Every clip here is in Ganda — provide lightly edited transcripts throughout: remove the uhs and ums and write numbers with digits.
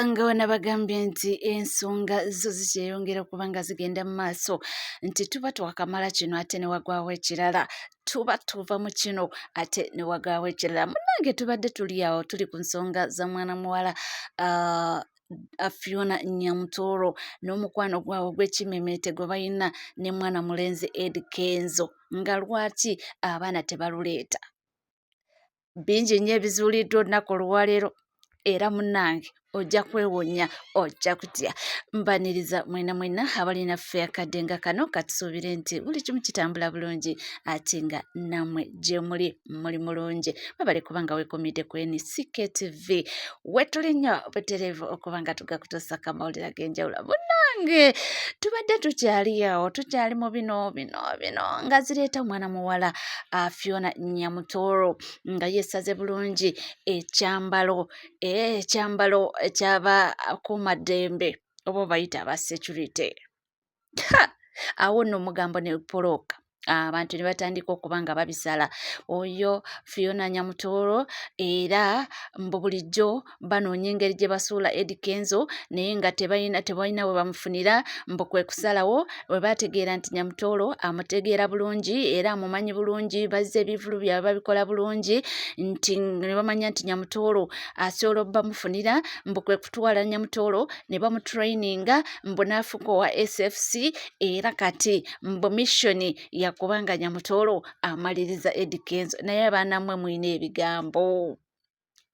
Nga wanabagambye nti ensonga zo zikyeyongera okuba nga zigenda mu maaso, nti tuba twakamala kino ate ne wagwawo ekirala, tuba tuva mu kino ate ne wagwawo ekirala. Munnange tubadde tuli awo tuli ku nsonga za mwana muwala Fiona Nyamutooro n'omukwano gwabwe ogw'ekimemeete gwe balina ne mwana mulenzi Eddy Kenzo, nga lwaki abaana tebaluleeta. Bingi nnyo ebizuuliddwa olunaku olwaleero era munnange ojja kwewuunya, ojja kutya. Mbaniriza mwena mwena abali naffe akadde nga kano, katusuubire nti buli kimu kitambula bulungi ate nga nammwe gye muli muli mulungi. Mwebale kuba nga weekuumidde ku NCK TV wetuli nnyo butereevu okuba nga tugakutuusako amawulire ag'enjawulo. Munnange tubadde tukyali awo, tukyali mu bino bino bino nga zireeta omwana muwala Fiona Nyamutooro nga yeesaze bulungi ekyambalo ekyambalo ky'abakuumaddembe oba obayita aba security. Awo nno omugambo ne pulooka, abantu ne batandika okuba nga babisala. Oyo Fiona Nyamutooro era mbu bulijjo banoonya engeri gye basuula Eddy Kenzo naye nga tebalina we bamufunira, mbu kwe kusalawo bwe baategeera nti Nyamutooro amutegeera bulungi era amumanyi bulungi, bazze ebivvulu byabwe babikola bulungi, nti ne bamanya nti Nyamutooro asobola obbamufunira, mbu kwe kutwala Nyamutooro ne bamutraininga mbu n'afuuka owa SFC, era kati mbu mission yakubanga Nyamutooro amaliriza Eddy Kenzo. Naye abaana mmwe mulina ebigambo,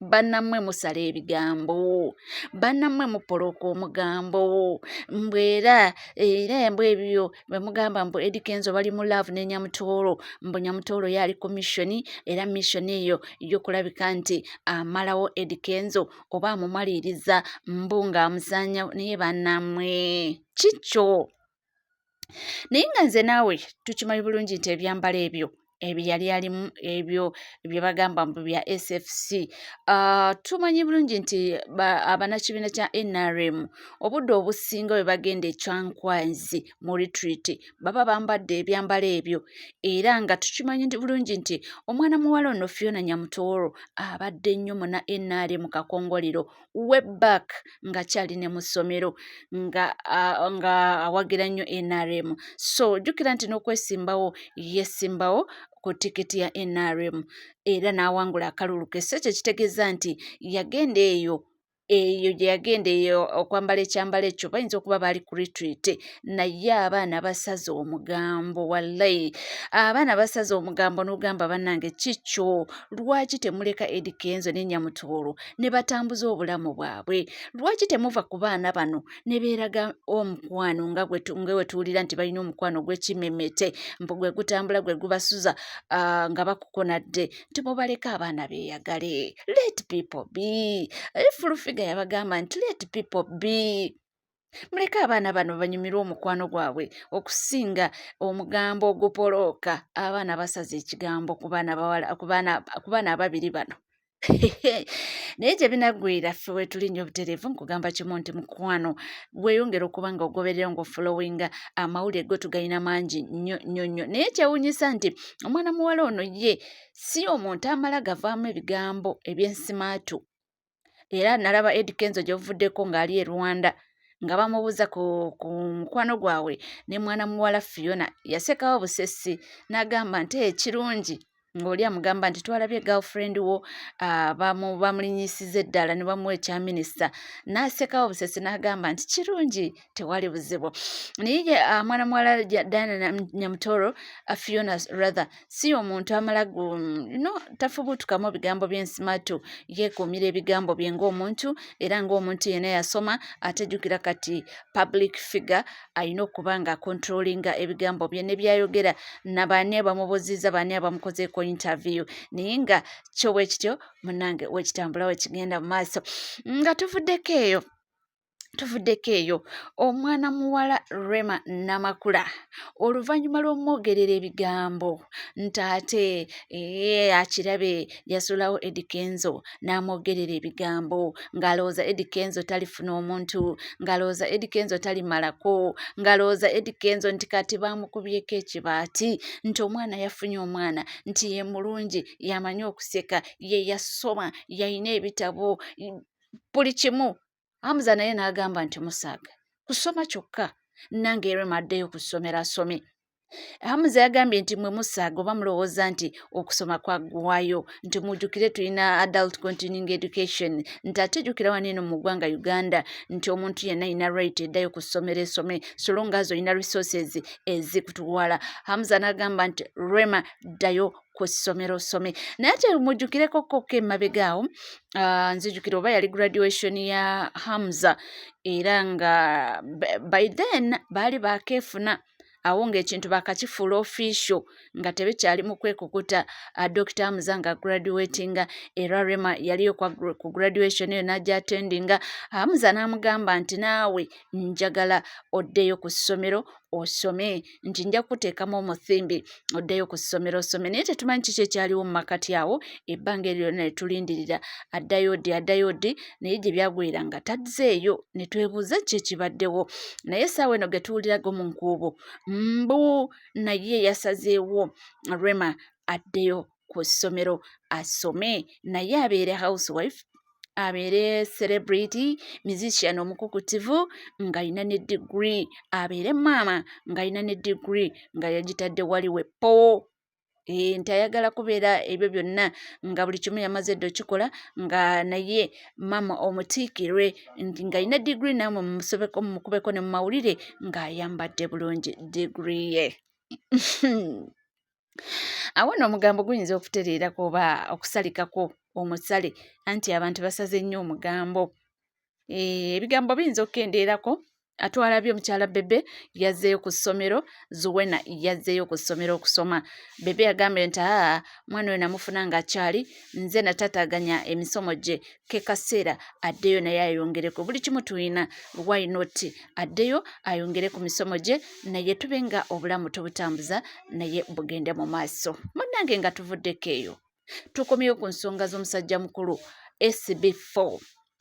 bannammwe musala ebigambo, bannammwe mupolooka omugambo, mbu era era mbu ebyo bwe mugamba mbu Eddy Kenzo bali mu love ne Nyamutooro, mbu Nyamutooro ye ali ku mission, era mission eyo y'okulabika nti amalawo Eddy Kenzo oba amumaliriza mbu ng'amusaanyawo. Naye bannammwe kikyo? Naye nga nze naawe tukimanyi bulungi nti ebyambalo ebyo ebyo yali alimu, ebyo bye bagamba mbu bya SFC, tumanyi bulungi nti abannakibiina kya NRM obudde obusinga bwe bagenda e Kyankwanzi mu retreat baba bambadde ebyambalo ebyo, era nga tukimanyi bulungi nti omwana muwala ono Fiona Nyamutooro abadde nnyo muna NRM kakongoliro way back ng'akyali ne mu ssomero nga awagira nnyo NRM. So jjukira nti n'okwesimbawo yeesimbawo ku tikiti ya NRM era n'awangula akalulu ke. So ekyo kitegeeza nti yagenda eyo eyo gye yagenda eyo okwambala ekyambalo ekyo bayinza okuba baali ku retreat, naye abaana basaze omugambo, wallayi abaana basaze omugambo n'ogamba bannange kikyo, lwaki temuleka Eddy Kenzo ne Nyamutooro ne batambuza obulamu bwabwe? Lwaki temuva ku baana bano ne beeraga omukwano nga bwe tuwulira nti balina omukwano gw'ekimemete, mbu gwe gutambula gwe gubasuza nga bakukonadde, nti mubaleke abaana beeyagale. Let people be. Full Figure yabagamba nti let people be. Muleke abaana bano banyumirwe omukwano gwabwe okusinga omugambo ogupolooka. Abaana basaze ekigambo ku baana bawala, ku baana ababiri bano. Naye gye binaggwera ffe weetuli nnyo obutereevu nkugamba kimu nti mukwano weeyongera okuba nga ogoberera ng'ofollowinga amawulire go, tugayina mangi nnyo nnyo nnyo. Naye kyewuunyisa nti omwana muwala ono ye si omuntu amala gavaamu ebigambo eby'ensimaatu. Era nalaba Eddy Kenzo gye buvuddeko ng'ali e Rwanda nga bamubuuza ku mukwano gwabwe ne mwana muwala Fiona, yasekawo busesi n'agamba nti ekirungi ng'oli amugamba nti twalabye girlfriend wo bamulinnyisizza eddala ne bamuwa ekya minisita, n'asekawo busesi n'agamba nti kirungi tewali buzibu. Naye ye mwana muwala Diana Nyamutooro, Fiona rather, si omuntu amala no tafubuutukamu bigambo by'ensimatu, yeekuumira ebigambo bye ng'omuntu era ng'omuntu yenna yasoma, ate jjukira kati public figure alina okuba nga acontrollinga ebigambo bye ne by'ayogera, na baani abamubuuzizza, baani abamukozeeko interview. Naye nga kyo bwe kityo munnange wekitambula wekigenda mu maaso. Nga tuvuddeko eyo, omwana muwala Rema Namakula oluvannyuma lw'omwogerera ebigambo nti ate akirabe yasuulawo Eddy Kenzo n'amwogerera ebigambo ng'alowooza Eddy Kenzo talifuna omuntu, ng'alowooza Eddy Kenzo talimalako, ng'alowooza Eddy Kenzo nti kati baamukubyeko ekibaati, nti omwana yafunye omwana, nti ye mulungi, yamanyi okuseka, ye yasoma, yalina ebitabo, buli kimu. Hamza naye n'agamba nti musaaga kusoma kyokka nange Rema addeyo ku ssomero asome. Hamza yagambye nti mwe musaaga oba mulowooza nti okusoma kwaggwayo, nti mujjukire tulina adult continuing education, nti ate jjukira wano eno mu ggwanga Uganda nti omuntu yenna alina right eddayo ku ssomero esome so long as olina resources ezikutwala. Hamza n'agamba nti Rema ddayo ku ssomero osome. Naye ate mujjukireko kokko emabega awo, nzijukira oba yali graduation ya Hamza, era nga by then baali bakeefuna awo ng'ekintu bakakifuula official nga tebikyali mu kwekukuta. Dr. Hamza nga graduatinga, era Rema yaliyo ku graduation eyo n'ajja attendinga. Hamza n'amugamba nti naawe njagala oddeyo ku ssomero osome, nti nja kukuteekamu omuthimbi oddeyo ku ssomero osome. Naye tetumanyi kiki ekyaliwo mu makati awo, ebbanga eryo lyonna ne tulindirira addayo ddi, addayo ddi, naye gye byagwera nga tazzeeyo, ne twebuuza ki ekibaddewo. Naye essaawa eno ge tuwulirago mu nkuubo mbu naye yasazeewo Rema addeyo ku ssomero asome, naye abeere housewife, abeere celebrity musician omukukutivu ng'alina ne degree, abeere maama ng'alina ne degree nga yagitadde wali wepo. Nti ayagala kubeera ebyo byonna nga buli kimu yamaze dda okikola, nga naye maama omutiikirwe nti ng'alina degree, nammwe mumusobeko mumukubeko ne mu mawulire ng'ayambadde bulungi degree ye. Awo nno omugambo guyinza okutereerako oba okusalikako omusale, anti abantu basaze nnyo omugambo. Ebigambo biyinza okukendeerako. Atwalabye omukyala Bebe yazzeeyo ku ssomero, Zuwena yazzeeyo ku ssomero okusoma. Bebe yagambye nti aa mwana oyo namufuna ng'akyali nze nataataaganya emisomo gye, ke kaseera addeyo naye ayongereko, buli kimu tulina, why not addeyo ayongere ku misomo gye, naye tube nga obulamu tubutambuza naye bugende mu maaso. Munnange nga tuvuddeko eyo, tukomyewo ku nsonga z'omusajja mukulu SB4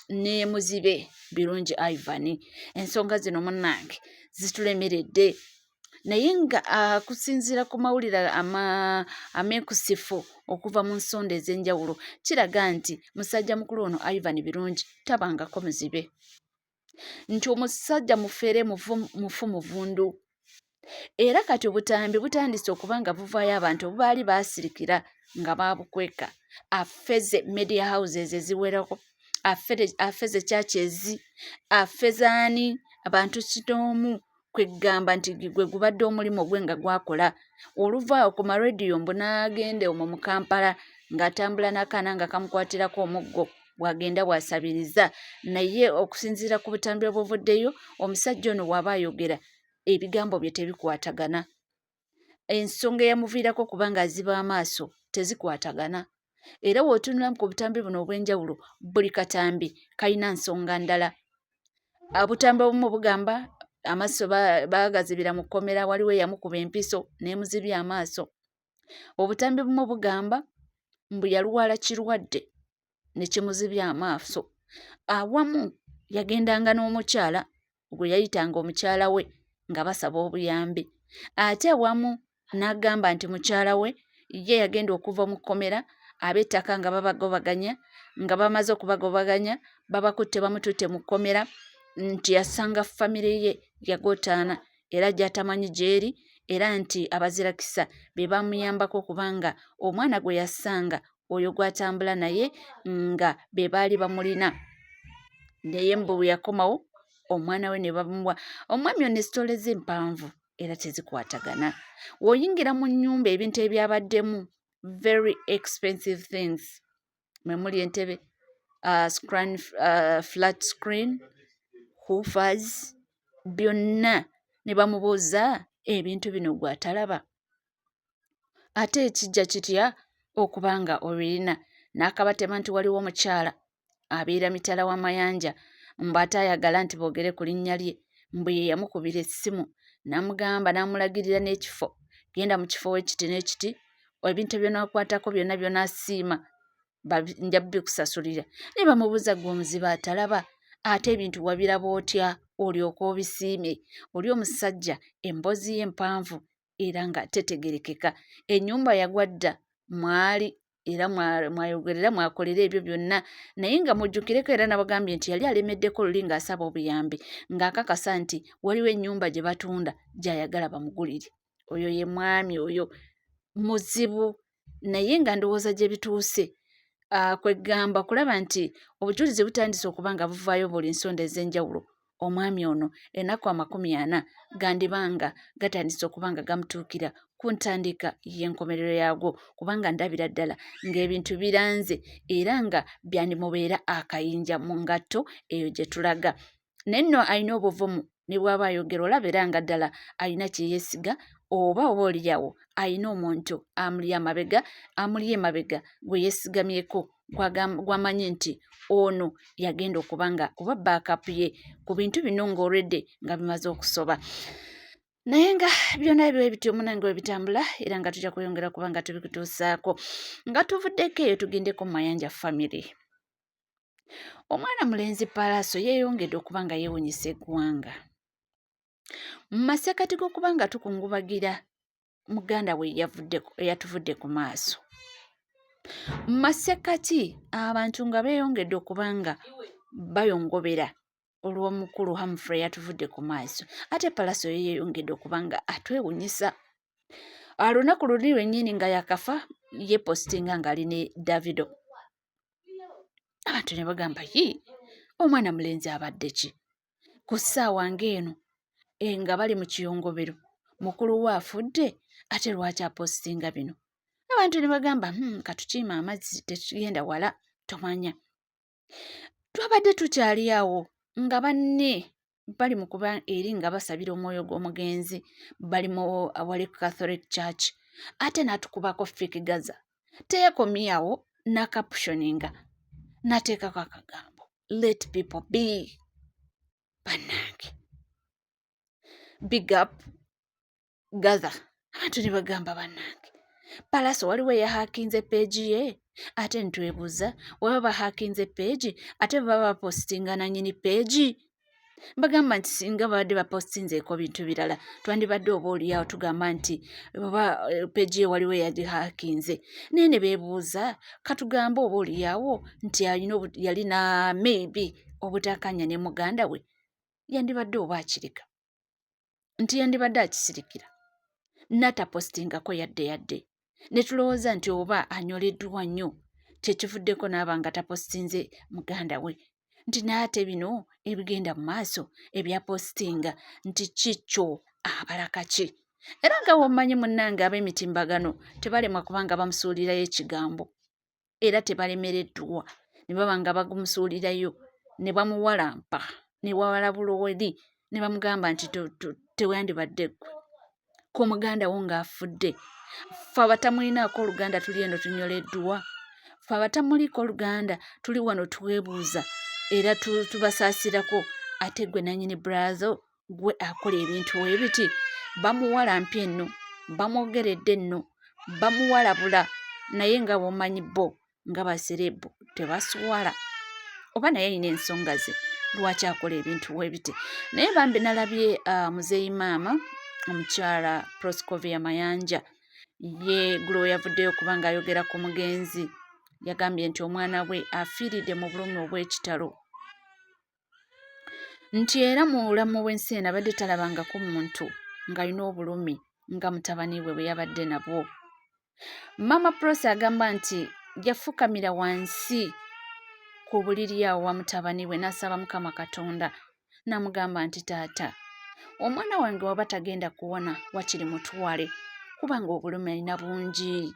ne muzibe Birungi Ivan. Ensonga zino munnange zitulemeredde, naye nga kusinziira ku mawulire ameekusifu okuva mu nsonda ez'enjawulo kiraga nti musajja mukulu ono Ivan Birungi tabangako muzibe, nti omusajja mufere mufu muvundu. Era kati obutambi butandise okuba nga buvaayo, abantu obubaali baasirikira nga baabukweka. Afeze media houses eziwerako, afeze churches, afezaani abantu kinoomu, kwegamba nti gwe gubadde omulimu gwe nga gwakola. Oluvaawo ku marediyo mbu n'agenda omwo mu Kampala ng'atambula n'akaana nga kamukwatirako omuggo bw'agenda bw'asabiriza. Naye okusinziira ku butambi obuvuddeyo, omusajja ono bw'aba ayogera ebigambo bye tebikwatagana. Ensonga eyamuviirako okuba ng'aziba amaaso tezikwatagana. Era w'otunula ku butambi buno obw'enjawulo, buli katambi kalina nsonga ndala. Obutambi obumu bugamba amaaso baagazibira mu kkomera, waliwo eyamukuba empiso n'emuzibya amaaso. Obutambi bumu bugamba mbu yalwala kirwadde ne kimuzibya amaaso. Awamu yagendanga n'omukyala gwe yayitanga omukyala we nga basaba obuyambi. Ate awamu n'agamba nti mukyala we ye yagenda okuva mu kkomera ab'ettaka nga babagobaganya, nga bamaze okubagobaganya babakutte bamututte mu kkomera, nti yasanga famire ye yagootaana era gy'atamanyi gy'eri, era nti abazirakisa be bamuyambako kubanga omwana gwe yasanga oyo gw'atambula naye nga be baali bamulina, naye mbu bwe yakomawo omwana we ne bamuwa. Omwami ono esitole ze mpanvu era tezikwatagana. W'oyingira mu nnyumba ebintu ebyabaddemu very expensive things, mwe muli entebe, flat screen, woofers, byonna. Ne bamubuuza ebintu bino gw'atalaba ate ekijja kitya okuba nga obirina, n'akabatema nti waliwo omukyala abeera mitala w'amayanja mbu ate ayagala nti boogere ku linnya lye, mbu ye yamukubira essimu n'amugamba n'amulagirira n'ekifo, genda mu kifo wekiti n'ekiti, ebintu by'onaakwatako byonna by'onaasiima nja bikusasulira. Naye bamubuuza gwe omuzibe atalaba ate ebintu wabiraba otya olyoke obisiime? Oli omusajja emboozi ye mpanvu era nga tetegerekeka. Ennyumba yagwa dda mwali Era mwayogerera mwakolera ebyo byonna, naye nga mujjukireko era nabagambye nti yali alemeddeko luli ng'asaba obuyambi ng'akakasa nti waliwo ennyumba gye batunda gy'ayagala bamugulire. Oyo ye mwami oyo muzibu, naye nga ndowooza gye bituuse kweggamba kulaba nti obujulizi butandise okuba nga buvaayo buli nsonda ez'enjawulo. Omwami ono ennaku 40 gandiba nga gatandise okuba nga gamutuukira ku ntandika y'enkomerero yaagwo, kubanga ndabira ddala ng'ebintu biranze era nga byandimubeera akayinja mu ngatto eyo gye tulaga. Naye nno alina obuvumu, ne bw'aba ayogera olaba era nga ddala alina kye yeesiga, oba oliawo alina omuntu amuli amabega, amuli emabega gwe yeesigamyeko, gw'amanyi nti ono yagenda okuba nga oba backup ye ku bintu bino ng'olwedde nga bimaze okusoba. Naye nga byonna ebyo bityo munange we bitambula, era nga tujja kweyongera kuba nga tubikutuusaako. Nga tuvuddeko eyo, tugendeko mu Mayanja family. Omwana mulenzi Pallaso yeeyongedde okuba nga yeewunyisa eggwanga mu masekkati g'okuba nga tukungubagira muganda we eyatuvudde ku maaso. Mu masekkati abantu nga beeyongedde okuba nga bayongobera olw'omukulu Humphrey yatuvudde ku maaso, ate Pallaso ye yeeyongedde okuba nga atwewunyisa. Olunaku luli lwennyini nga yakafa, yepositinga ng'ali ne Davido. Abantu ne bagamba, yi, omwana mulenzi abadde ki ku ssaawa ng'eno nga bali mu kiyongobero, mukulu we afudde, ate lwaki apositinga bino? Abantu ne bagamba, katukiima amazzi, tetugenda wala, tomanya. Twabadde tukyali awo nga banne bali mu kuba eri nga basabira omwoyo gw'omugenzi, bali mu awali Catholic Church, ate n'atukubako Fik Gaza. Teyakomyawo n'akaptioninga n'ateekako akagambo "Let people be". Bannange, big up Gaza. Abantu ne bagamba, bannange, Pallaso waliwo eyahakinze page ye? Ate ntwebuuza, waba bahakinze page, ate baba bapositinga nanyini page? Bagamba nti singa babadde bapositinzeeko bintu birala, twandibadde oba oliawo tugamba nti oba page ye waliwo eyagihakinze. Naye ne beebuuza, katugambe oba oliawo nti alina yalina maybe obutakanya ne muganda we, yandibadde oba akirika nti yandibadde akisirikira n'atapositingako yadde yadde. Ne tulowooza nti oba anyoleddwa nnyo kyekivuddeko n'aba nga tapositinze muganda we, nti naate bino ebigenda mu maaso ebya positinga nti kikyo abalaka ki? Era nga womanyi munnange, ab'emitimbagano tebalemwa kubanga bamusuulirayo ekigambo, era tebalemereddwa ne baba nga bagumusuulirayo ne bamuwalampa ne wawalabuloweri ne bamugamba nti tewandibadde ggwe ku muganda wo ng'afudde. Ffe abatamulinaako oluganda tuli eno tunyoleddwa, ffe abatamuliko oluganda tuli wano twebuuza era tubasaasirako, ate gwe nanyini brother gwe akola ebintu ebiti. Bamuwalampye nno, bamwogeredde nno, bamuwalabula, naye nga bw'omanyi bo nga baserebu tebaswala, oba naye alina ensonga ze lwaki akola ebintu webiti. Naye bambi nalabye muzeeyi maama omukyala Proscovia Mayanja ye gulo we yavuddeyo okuba ng'ayogera ku mugenzi, yagambye nti omwana we afiiridde mu bulumi obw'ekitalo, nti era mu bulamu bw'ensi eno abadde talabangako muntu ng'alina obulumi nga mutabani we bwe yabadde nabwo. Maama Prosi agamba nti yafukamira wansi ku buliri awo wa mutabani we n'asaba Mukama Katonda n'amugamba nti, taata, omwana wange waba tagenda kuwona, wakiri mutwale, kubanga obulumi alina bungi,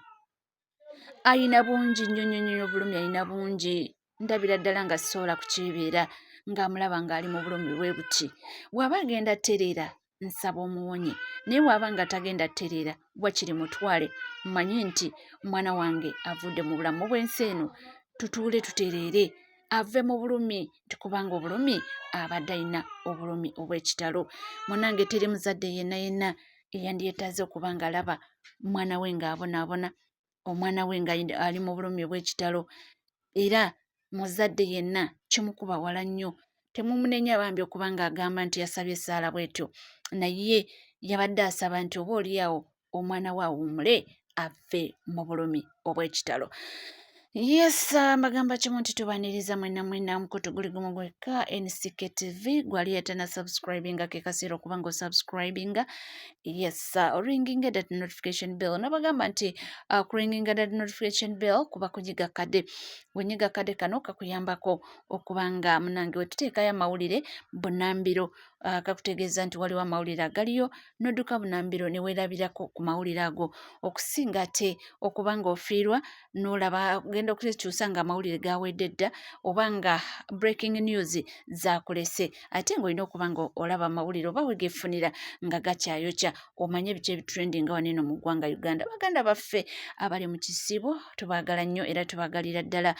alina bungi nnyo nnyo nnyo, obulumi alina bungi, ndabira ddala nga sisobola kukyebeera ng'amulaba ng'ali mu bulumi bwe buti. Bw'aba agenda tereera, nsaba omuwonye, naye bw'aba nga tagenda tereera, wakiri mutwale, mmanyi nti omwana wange avudde mu bulamu bw'ensi eno, tutuule tutereere, ave mu bulumi, nti kubanga obulumi abadde alina obulumi obw'ekitalo. Munange, teri muzadde yenna yenna eyandyetaaze okuba ng'alaba mwana we ng'abonaabona, omwana we nga ali mu bulumi obw'ekitalo. Era muzadde yenna kimukuba wala nnyo. Temumunenya bambi okuba ng'agamba nti yasabye essaala bw'etyo, naye yabadde asaba nti oba oliawo omwana we awummule. ave mu bulumi obw'ekitalo. Yes, mbagamba kimu nti tubaniriza mwenna mwenna omukutu guli gumu gwekka NCK TV. Gwali yatana subscribinga, ke kaseera okuba nga osubscribinga. Yes, oringinga that notification bell. Nabagamba nti kuringinga that notification bell kuba kunyiga kade. Bwonyiga kade kano kakuyambako okuba nga munange wetuteekayo amawulire bunambiro, kakutegeeza nti waliwo amawulire agaliyo, n'odduka bunambiro ne weerabirako ku mawulire ago, okusinga ate okuba ng'ofiirwa n'olaba ogenda okwekyusa nga amawulire gawedde dda oba nga breaking news zakulese, ate ng'olina okuba nga olaba amawulire oba wegefunira nga gakyayokya, omanye biki ebitrendinga wano eno mu ggwanga Uganda. Baganda baffe abali mu kisiibo tubaagala nnyo era tubagalira ddala,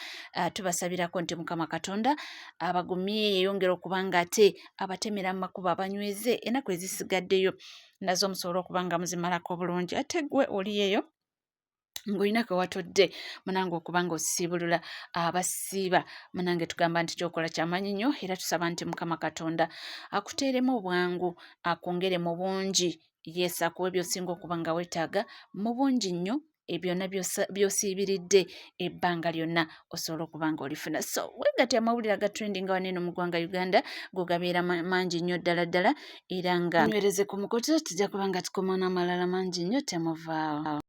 tubasabirako nti Mukama Katonda abagumye, yeyongera okuba nga ate abatemera mu makubo, abanyweze, ennaku ezisigaddeyo nazo musobole okuba nga muzimalako obulungi. Ate gwe oli eyo ng'olina ke watodde munange okuba nga osiibulula abasiiba, munange tugamba nti kyokola kyamanyi nnyo, era tusaba nti Mukama Katonda akuteeremu obwangu, akwongere mu bungi. Yes, akuwe by'osinga okuba nga weetaaga mu bungi nnyo, ebyonna by'osiibiridde ebbanga lyonna osobola okuba nga olifuna. So wegati amawulire aga trending wano eno mu ggwanga Uganda go gabeera mangi nnyo ddala ddala, era nga nywereze ku mukutu, tujja kuba nga tukoma n'amalala mangi nnyo. Temuvaawo.